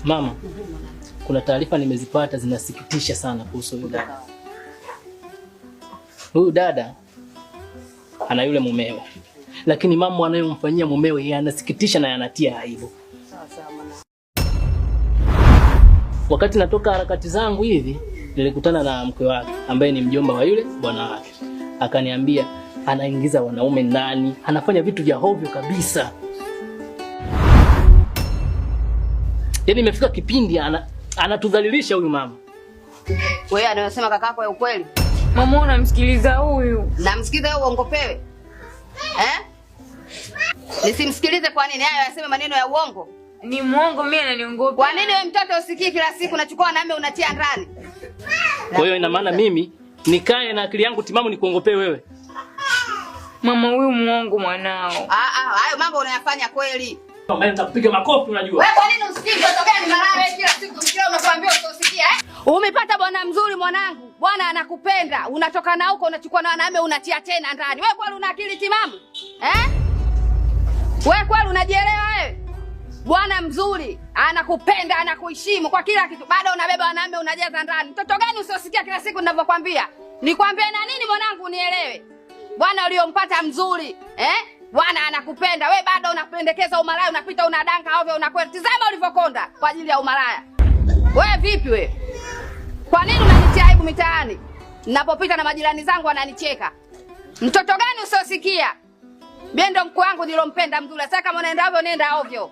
Mama, kuna taarifa nimezipata zinasikitisha sana kuhusu huyu dada. Huyu dada ana yule mumewe, lakini mambo anayomfanyia mumewe yanasikitisha na yanatia aibu. Wakati natoka harakati zangu hivi, nilikutana na mkwe wake ambaye ni mjomba wa yule bwana wake, akaniambia anaingiza wanaume ndani, anafanya vitu vya hovyo kabisa. Yaani imefika kipindi anatudhalilisha huyu mama. Wewe anayosema kakako ya ukweli? Mama, unamsikiliza huyu? Namsikiliza wewe uongopewe. Eh? Nisimsikilize kwa nini? Hayo aseme maneno ya uongo? Ni mwongo, mimi ananiongopea. Kwa nini wewe mtoto usikii kila siku unachukua wanaume unatia ndani? Kwa hiyo ina maana mimi nikae na akili yangu timamu nikuongopee wewe? Mama, huyu mwongo mwanao. Ah ah, hayo mambo unayafanya kweli. Mimi nitakupiga makofi unajua. Wewe kwa nini usikii mtoto gani malaya wewe kila siku mkeo unakuambia usiosikia eh? Umepata bwana mzuri mwanangu. Bwana anakupenda. Unatoka na huko unachukua na wanaume unatia tena ndani. Wewe kweli una akili timamu? Eh? Wewe kweli unajielewa wewe? Bwana mzuri anakupenda, anakuheshimu kwa kila kitu. Bado unabeba wanaume unajaza ndani. Mtoto gani usiosikia kila siku ninavyokuambia? Nikwambie na nini mwanangu unielewe? Bwana uliompata mzuri, eh? Bwana anakupenda, we bado unapendekeza umalaya, unapita unadanka ovyo, unakwenda. Tizama ulivyokonda kwa ajili ya umalaya. We vipi we? Kwa nini unanitia aibu mitaani? Ninapopita na majirani zangu wananicheka. Mtoto gani usiosikia? Mimi ndo mkwe wangu nilompenda mzuri. Sasa kama unaenda ovyo nenda ovyo.